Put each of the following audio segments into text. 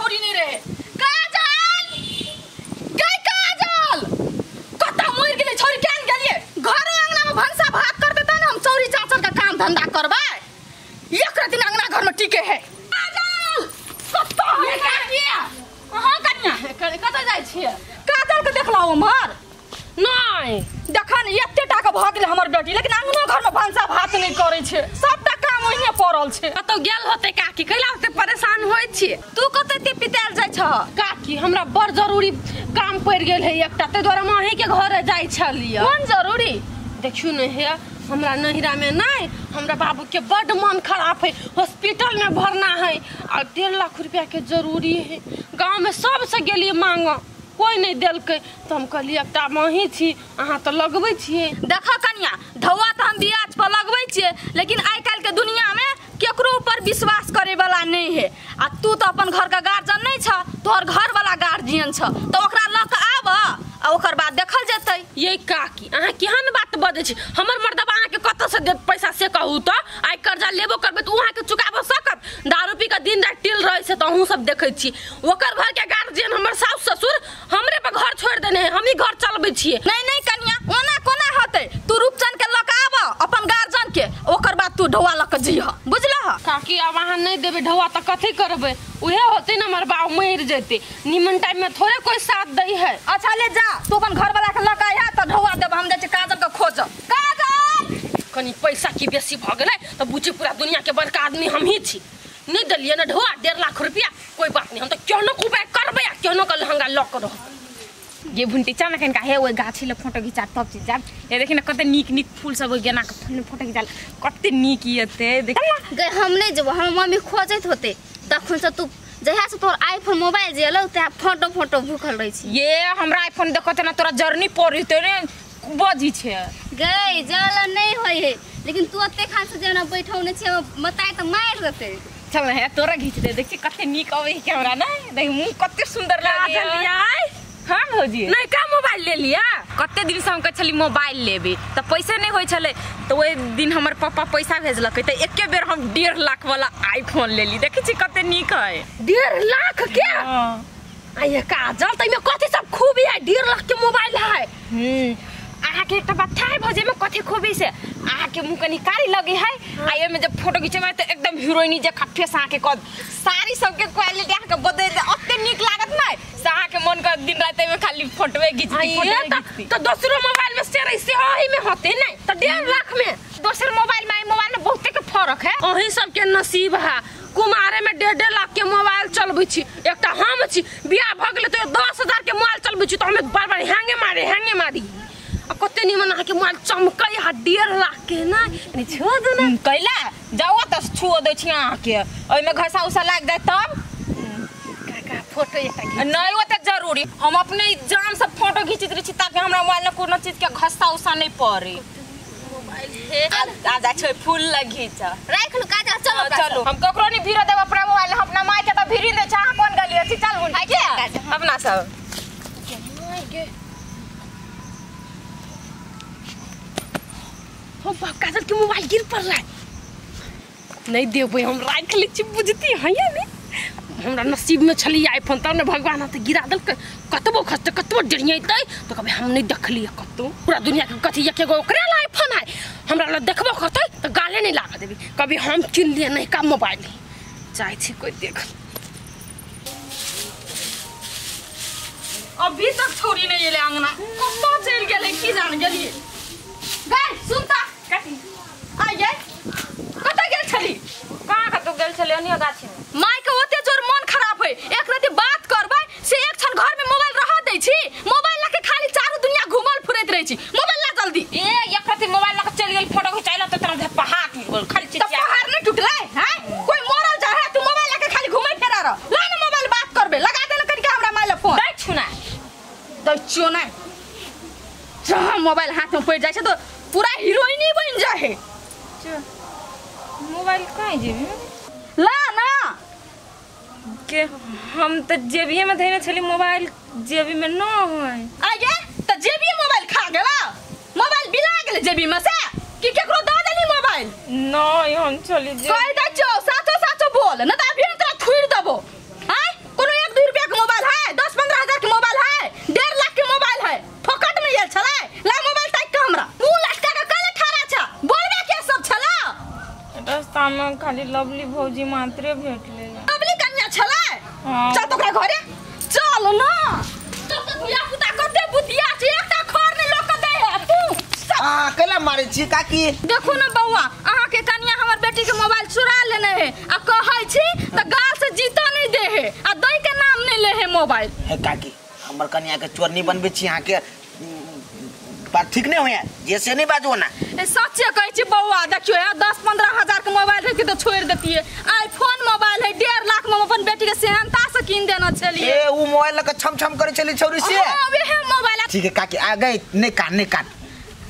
छौरी नहीं रहे। काजल गई काजल कत मर गेलै छौरी केन गेलिए घरो अंगना में भनसा भात कर देता ना हम चौरी चाचर का काम धंधा करबै एक दिन अंगना घर में टिके है। काजल कत है काकिया अहाँ कन्या कत जाय छियै काजल के देखलौ उम्हर नहीं देखन एते टा के भ गेलै हमर बेटी लेकिन अंगना घर में भनसा भात नहीं करै छै सबटा काम ओहिने पड़ल छै। कतौ गेल होतै काकी कैला ओते परेशान होय छियै तू कत एते पिताल जाय छह काकी हमरा बड़ जरूरी काम पड़ गेल है एकटा तै दुआरे हम अहीं के घरे जाय छलियै। कोन जरूरी देखियौ ने हे हमरा नहिरा में नहीं हमरा बाबू के बड मन खराब है हॉस्पिटल में भरना है और 1.5 लाख रुपया के जरूरी है गाँव में सबसे गेलिए मांग कोई नहीं देलकै तो हम कहलिए एकटा अहीं छी अहाँ तो लगबै छियै। देख कनिया ढौआ तो हम ब्याज पर लगबै छियै लेकिन आइ काल्हि के दुनिया में केकरो ऊपर विश्वास करे वाला नहीं है आ तू तो अपन घर का गार्जियन नहीं छ तोहर घर वाला गार्जियन छ तो ओकरा ल के आब आ ओकर बाद देखल जेतै। ये काकी अहाँ केहन बात बजै छी हमर मर्दबा अहाँके कतऽ से देत पैसा से कहू तो आइ कर्जा लेबो करबै तऽ ओ अहाँके चुकाबो सकत दारू पी के दिन राति टिल रहै छै तऽ अहूँ सब देखै छी ओकर घर के गार्जियन हमर सासु ससुर हमरे पर घर छोड़ि देने है हमही घर चलबै छियै। नहीं नहीं कनिया ओना कोना होतै तू रूपचंद के लऽ के आब अपन गार्जियन के ओकर बाद तू ढौआ लऽ के जइह बुझलह। काकी आब अहाँ नहीं देबै ढौआ तऽ कथी करबै उहे होतै ने हमर बाप मरि जेतै निमन टाइम में थोड़े कोई साथ दै है। अच्छा ले जा तू अपन घर वाला के लऽ के आइह तऽ ढौआ देब हम जाइ छी काजल के खोजब। काजल कनी पैसा की बेसी भऽ गेलै तऽ बुझी पूरा दुनिया के बड़का आदमी हमही छी नहीं देलियै ने ढौआ 1.5 लाख रुपया कोई बात नहीं हम तऽ केहनो के उपाय करबै आ केहनो के लहंगा लऽ के रहबै। ये भुंटी चल ना हे ओहि गाछी लग फोटो घिचा तब चीज जाब ये देखी ना कते नीक नीक फूल सब ओहि गेना के फूल में फोटो घिचाल कते नीक येते देख गई हम नहीं जेबो हमर मम्मी खोजैत होते तखन से तू जहिया से तोर आईफोन मोबाइल जे एलौ तहिया फोटो फोटो भूखल रहै छी। ये हमरा आईफोन देखत ना तोरा जर्नी पड़िते रे बजी छे गई जल नहीं होय है लेकिन तू ओते खान से जेना बैठौने छी मताई त मारि देतै। चल ना हे तोरा घिच दे देखी कते नीक अबै है कैमरा ना देख मुंह कते सुंदर लागे काजल हाँ भौजी नहीं का मोबाइल ले लिया कते दिन से हम कहै छली मोबाइल लेबे त पैसा नहीं होइ छलै त ओहि दिन हमर पापा पैसा भेजलकै त एके बेर हम 1.5 लाख वाला आईफोन लेली देखै छी कते नीक है 1.5 लाख के आये काजल त एमे कथी सब खूबी है 1.5 लाख के मोबाइल है। अहाँ के एकटा बात है भौजी में कथी खूबी से अहाँ के मुंह कनी कारी लगे है आ एमे जब फोटो घिचबै त एकदम हीरोइनी जकाँ फेस अहाँ के कद साड़ी सब के क्वालिटी अहाँ के बदल दे ओते नीक लागत नै से अहाँ के मन कर दिन राति में खाली फोटोए घिचती फोटोए घिचती त दोसरो मोबाइल में से रही से ओही में होते नै त 1.5 लाख में दोसर मोबाइल में मोबाइल में बहुते के फर्क है। अहीं सब के नसीब है कुमारे में 1.5 लाख के मोबाइल चलबै छी एकटा हम छी बियाह भ गेलै त 10,000 के मोबाइल चलबै छी त हमे बार बार हैंगे मारी आ कते निमन अहाँ के मोबाइल चमकै है 1.5 लाख के ना नि छो दू ना कैला जाओ त छुओ दै छी अहाँ के ओइमे घसा उसा लाग जाय तब काका फोटो एकटा नहीं ओते जरूरी हम अपने जान से फोटो घिचैत रहै छी ताकि हमरा मोबाइल में कोनो चीज के घसा उसा नहीं पड़े। मोबाइल हे आ जा छै फूल लग घिच राख लू काजल चलो चलो हम ककरो नहीं भीड़ देब अपना मोबाइल हम अपना माय के त भीड़ी दै छै अहाँ कोन गली छी चल हुन के अपना सब हो बाप काजल के मोबाइल गिर पड़लै नहीं देबै हम राख लै छी बुझती है या नहीं हमरा नसीब में छली आईफोन तब ने भगवान हाथ गिरा देलकै कतबो खसतै कतबो डरियतै तऽ कहबै हम नहीं देखलियै कतौ पूरा दुनिया के कथी एके गो ओकरे ला आईफोन है हमरा लग देखबो करतै तऽ गाले नहीं लागऽ देबै कभी हम किन लिए नहीं का मोबाइल चाहै छी कोई देख। अभी तक छोरी नहीं एलै अंगना कतऽ चलि गेलै की जान गेलियै गई सुनता आइए कतऽ गेल छली कहाँ कतौ गेल छली अनियो गाछी में माय के ओते जोर मन खराब है एक राति बात करबै से एक क्षण घर में मोबाइल रह दै छी मोबाइल लके खाली चारू दुनिया घुमल फिरैत रहै छी मोबाइल ला जल्दी ए एक राति मोबाइल लके चलि गेल फोटो घिचाइल त तोरा पहाड़ टूट गेल खाली त पहाड़ नहीं टूटलै हैं कोई मरल जा है तू मोबाइल लके खाली घुमै फिरा रह ला ना मोबाइल बात करबै लगा दे ना कनिका हमरा माय ल फोन दै छु ना दै छियो नै जहाँ मोबाइल हाथ में पड़ जाइ छै त पूरा हीरोइनी बन जाए है। मोबाइल कहाँ जेबी ला ना के हम त जेबीए में धइने छली मोबाइल जेबी में न होय आगे त जेबी मोबाइल खा गेला मोबाइल बिला गेल जेबी में से कि केकरो the देली मोबाइल नहीं हम चली जे कह दै छौ साचो साचो बोल न त अभी हम तोरा थुइर देबो आय कोनो खाली लवली भौजी मात्रे भेटले। लवली कन्या छलै? चल तो ओकरा घरे चल ना। तो धिया पुता कते बुधिया छै, एकटा खर ने लोक के दे है तू। आ केला मारै छी काकी? देखो ना बौआ, अहाँ के कन्या हमर बेटी के मोबाइल चुरा लेने है आ कहै छी त गाल से जीतो नहीं दे है आ दै के नाम नहीं ले है मोबाइल। हे काकी, हमर कन्या के चोरनी बनबै छी अहाँ के बात ठीक नहीं होया, जैसे नहीं बाजू ना। ए सच्चे कहै छी बौआ, देखियो 10-15 हजार के मोबाइल रहती तो छोड़ देतिए। आईफोन मोबाइल है 1.5 लाख में हम अपन बेटी के सेहनता से कीन देना छलिए। ए उ मोबाइल लके छम छम करे छली छौरी से। हां वहे मोबाइल। ठीक है काकी, आ गई नहीं कान नहीं कान।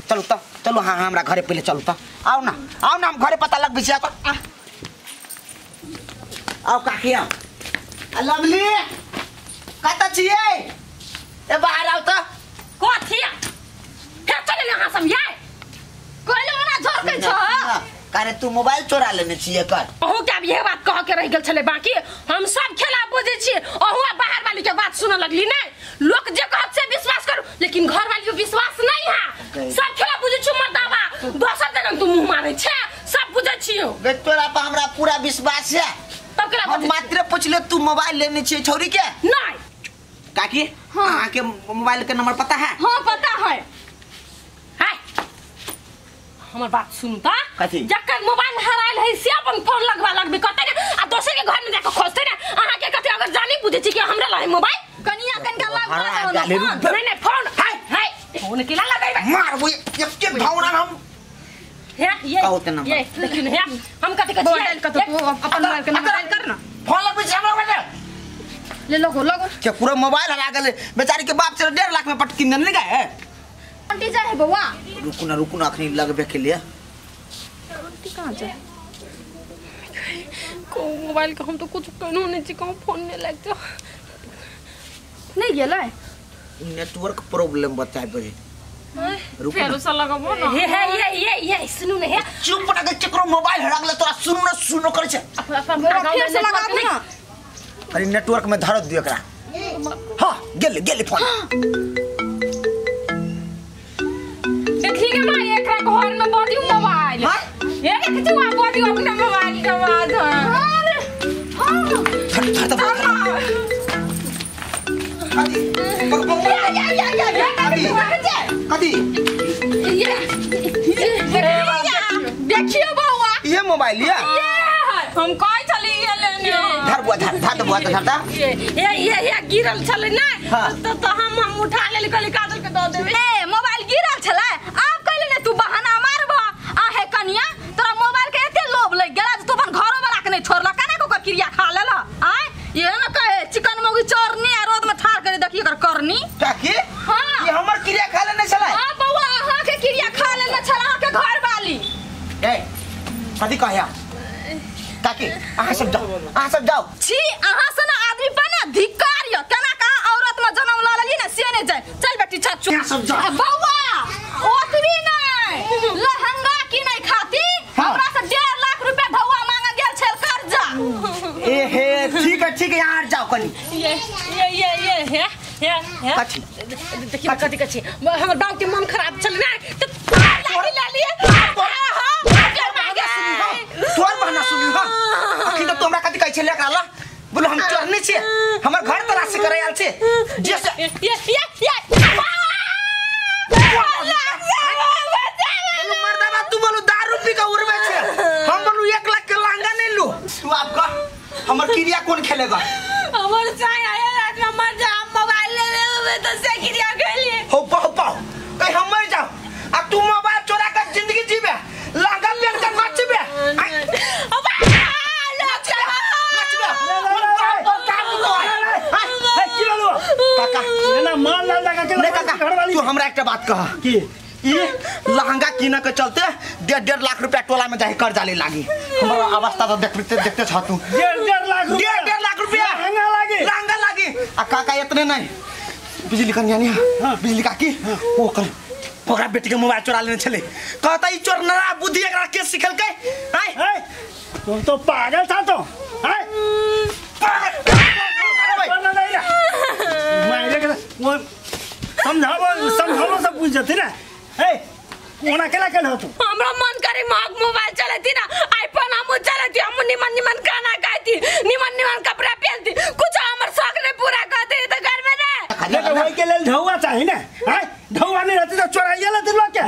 चलू त चलू, हां हमरा घरे पहले चलू त। आओ ना आओ ना, हम घरे पता लगबै छी। आओ काकी आओ। आ लवली कत छियै? ए बाहर आओ त। कथी चले यहाँ सब ये कहले ओना झरकै छ। कारे तू मोबाइल चोरा लेने छियै कर? अहू के अब ये बात कह के रह गेल छले, बाकी हम सब खेला बुझै छी। अहू बाहर वाली के बात सुन लगली नै। लोक जे कहत से विश्वास करू, लेकिन घर वाली के विश्वास नहीं है। सब खेला बुझै छी मर्दाबा, दोसर जगह तू मुंह मारै छे, सब बुझै छियो। गे तोरा पर हमरा पूरा विश्वास है। तब केला हम मात्र पुछले तू मोबाइल लेने छियै छौरी के? नहीं काकी। हां के मोबाइल के नंबर पता है? हां पता है। हमर बात सुनता, जकर मोबाइल हरायल है से अपन फोन लगवा लगबे करते ने आ दोसर के घर में जाके खोजते ने। अहाँ के कथि अगर जानी बुझे छी कि हमरा लहे मोबाइल कनिया कनका लगवा दो ना। नहीं नहीं फोन हाय हाय फोन केला लगैबे मार वो एक भावना हम हे ये ये देखिन हे हम कथि कथि मोबाइल कत तू अपन मोबाइल के नंबर डायल कर ना। फोन लगबै छी हमरा बेटा ले लगो लगो के पूरा मोबाइल हरा गेलै बेचारी के बाप से 1.5 लाख में पटकी ने गए। आंटी जा है बौआ। रुकू ना रुकू ना, अखनी लगबे के लिए। आंटी कहां जाए? को मोबाइल के हम तो कुछ कहनो नहीं छी, कहूं फोन नहीं लगतो नहीं गेलै। नेटवर्क प्रॉब्लम बताय बजे। रुकू फेरो से लगबो ना। हे हे ये ये ये सुनू ने हे चुप ना के चक्रो मोबाइल हरा गेलै तोरा सुनू ना सुनो करै छै। अपन फिर से लगाबू ना। अरे नेटवर्क में धर दियो एकरा। हां गेल गेल फोन। देखी के मां एकरा घर में बदियो मोबाइल। हां ये देखी तू आ बदियो अपना मोबाइल के बाद। हां हां धर धर कदी या या या या कदी ये देखियो बौआ ये मोबाइल ये हम कहै छली ये लेने। धर बुआ धर धर बुआ धर दा। ये ये ये गिरल छले ना तो हम उठा लेली, कहली काजल के दऽ देबै। ए मोबाइल गिरल छले आप कहले ने तू बहाना मारबा। आ हे कनिया तोरा मोबाइल के एते लोभ लग गेला जे तू अपन घरो वाला के नहीं छोड़ला, केना को ओकर क्रिया खा लेला? आय ये न कहे चिकन मौगी चोरनी आ रोड में ठार करे देखी एकर करनी। काकी हां ये हमर क्रिया खा लेने छले? हां बौआ अहाँ के क्रिया खा लेने छला अहाँ के घर वाली। ए कथि कहया काकी? अहाँ सब जाओ अहाँ सब जाओ। छी अहाँ सन आदमी पर ना धिक्कार य, केना कहा औरत में जन्म ल लेली ना से नहीं जाए। चल बेटी चाचू सब जाओ। बौआ ओतबी नहीं लहंगा की नहीं खाती हमरा से 1.5 लाख रुपया ढौआ मांगे गेल छल कर्जा। ए हे ठीक है ठीक है यार जाओ कनी। ये ये ये ये हे हे हे कथि देखियो कथि कथि हमर बाप के मन खराब छल ना त लागी ले लिए। हां तोर बहाना सुनी। हां अखन त तू हमरा कथि कहै छले एकरा ल बोलो हम चोरनी छियै, हमर घर तलाशी करे आयल छै जे से ये ये ये बोलो मर्दाबा तू बोलो दारू पी के उड़बै छै, हम बोलू 1 लाख के लहंगा नहीं लू। तू आप कह हमर क्रिया कोन खेलेगा? हमर चाय आया रात में मर जा, हम मोबाइल ले लेबै त से क्रिया खेलिए। हो पाओ पाओ कहीं हम मर जाओ आ तू मोबाइल चोरा के जिंदगी जीबे, लहंगा पहन के नाचबे। अब नाचबे काका एना माल लाल लगा के नहीं काका तू हमरा एकटा बात कह की ई लहंगा किन के चलते 1.5 लाख रुपया टोला में जाके कर्जा ले लागी। हमर अवस्था तो देखते देखते छ तू। 1.5 लाख रुपया 1.5 लाख रुपया लहंगा लागी लहंगा लागी। आ काका इतने नहीं बिजली कन्या नहीं बिजली काकी ओकर ओकरा बेटी के मोबाइल चोरा लेने छले, कहता ई चोर नरा बुद्धि एकरा के सिखलकै। आय तुम तो पागल था तो। आय मारे के वो समझाओ समझाओ सब बुझ जते ना। ए कोना केला केल हो तू? हमरा मन करे महग मोबाइल चलेती ना, आईफोन हम चलेती, हम ओहन कपड़ा पहनती कुछ हमर शौक नहीं पूरा कर दे त घर में ना। लेकिन वही के लेल ढौआ चाही ने हैं ढौआ नहीं रहती तो चोराइए लेती लोग के।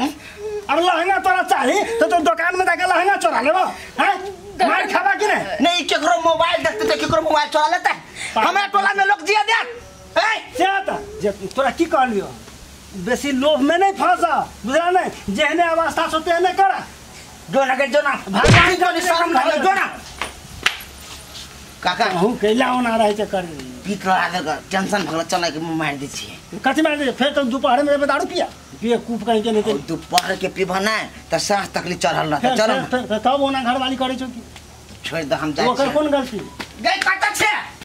अब लहंगा तोरा चाही तो तू दुकान में जाके लहंगा चोरा लेबो हैं मार खाबा कि नहीं? नहीं केकरो मोबाइल देखते तो केकरो मोबाइल चोरा लेता हमरा टोला में लोग जिया दे ए से त जे तोरा की कहलियो बेसी लोभ में नहीं फंसा बुझला नहीं जेहने अवस्था सो तेहने करा जो ना के जो ना भगवान जो नि शर्म धरे जो ना काका हूं कैला होना रहे छै कर पीत लगा दे टेंशन भगल चला के मार दे छी कथि मार दे फेर तो दोपहर में दारू पिया पिए कूप कहीं के नहीं ते दोपहर के पीबा ना त साँझ तकली चढ़ल रहत चल तब ओना घरवाली करे छौ की छोड़ दे हम जाय ओकर कोन गलती गई कत छै।